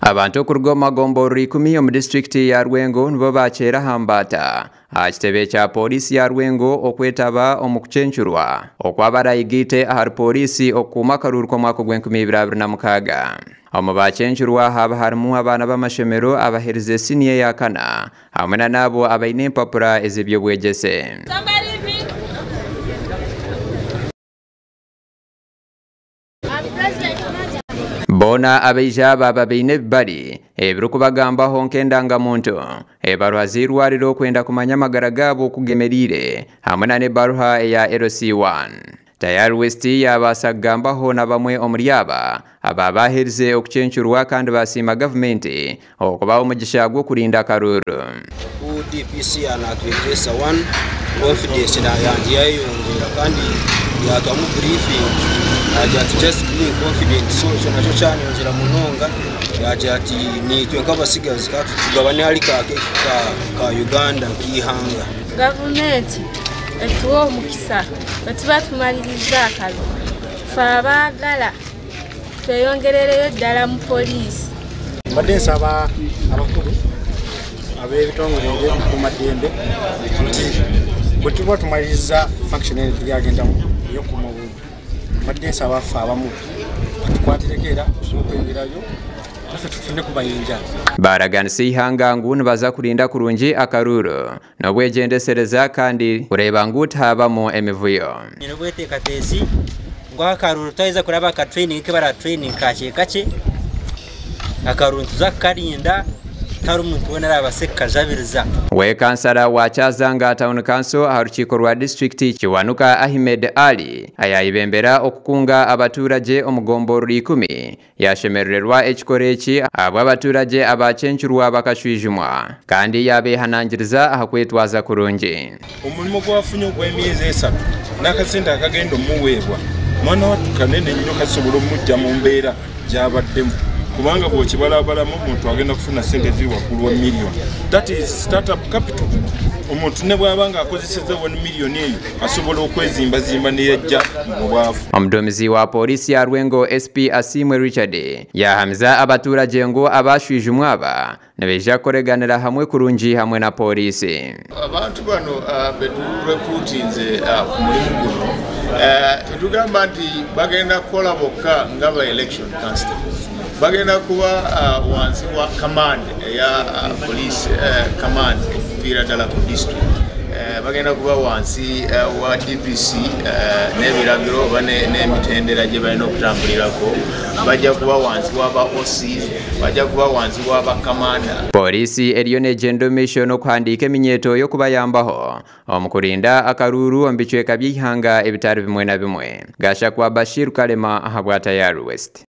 Abantu okuruga omu magomborora 10 omu disitulikiti ya Rwengo nibo bakyera aha mbaata aha kitebe kya pooriisi ya Rwengo okwetaba omu kucencurwa okw'abarayigaite ahari pooriisi okukuuma akaruuru k'omwaka ogwa 2026. Omu bacencurwa haba harimu abaana b'amashomero abaherize siniya eya kana hamwe na n'abo abaine empapura ez'ebyobwegyese. Boona abaija baba baine ebibari ebirikubagambaho nk'endangamuntu, ebaruha z'eirwariro okwenda kumanya amagara gaabo okugemeriire hamwe na n'ebaruha eya LC1. Tayari West yabaasa kugambaho na bamwe omuri aba aba baaherize okucencurwa kandi basiima gavumenti okubaha omugisha gw'okurinda akaruuru. Ku DPC yanatwegyesa, one confidence yangye yayeyongyera, kandi yatwamu briefing, yagira ati, "Just being confident." So ekyo nakyo kyanyongyera munonga. Yagira ati nitwe nk'abasigazi tugabane hari ka ka Uganda nk'ihanga. Gavumenti etuwa omukisa bwetuba tumaliriza akalulu, fe abaagala tweyongerereyo ddala mu poliisi. Mbadde nsaba abakulu ab'ebitongole ebyokukuumaddembe nti bwe tuba tumaliriza function eno tulyagendamu ey'okukuuma obululu, mbadde nsaba ffe abamu batukwatireko era tusobole okweyongerayo naffe tufune ku mayinja. Baraganisa eihanga ngu nibaza kurinda kurungi akaruuru n'obwegyendesereza kandi kureeba ngu tihabamu emivuyo. Nyine obweteekateesi ngu akaruru twaheza kuraba aka training ke bara training kakye kakye, akaruru nituza kukarinda, tihariho omuntu weena arabaase kukajabiriza. We kansara wa Kyazanga Town Council aha rukiiko rwa disitulikiti, Kiwanuka Ahmed Ali, ayayebembera okukunga abaturage omu gomborora 10, yashemerererwa ekikoro eki ahabw'abaturage abacencurwa bakashwijumwa, kandi yabehanangiriza aha kwetwaza kurungi. Omulimu gwafunye ogw'emyezi 3 n'akasente akagenda omuweebwa, mwana wattu, kanene nnyo, kasobola omujja mu mbeera gy'abaddemu, kubanga bw'okibalabalamu omuntu agenda kufuna sente ziri waggulu wa miliyoni. That is startup capital. Omuntu ne bw'aba ng'akozeseza 1 miliyoni eyo, asobola okwezimbazimba neyajja mu bwavu. Omuduumizi wa polisi ya Rwengo, SP Asiimwe Richard, yahamiza abaturage ngu abashwijumwa aba nibaija kukoreganira hamwe kurungi hamwe na polisi. Abantu bano beturecruitinze ku mulimu guno, tetugamba nti bagenda kukola bokka nga ba election constables. Bagenda kuba wansi wa command eya police command okuviira ddala ku district. Bagenda kuba wansi wa DPC n'ebiragiro oba n'emitendera gye balina okutambulirako. Bajja kuba wansi w'aba OCs, bajja kuba wansi w'aba kamanda. Polisi eriyo negyenda omu maisho n'okuhandiika eminyeeto y'okubayambaho omu kurinda akaruuru omu bicweka by'eihanga ebitari bimwe na bimwe. Gashakwa Bashir Kalema ahabwa Tayari West.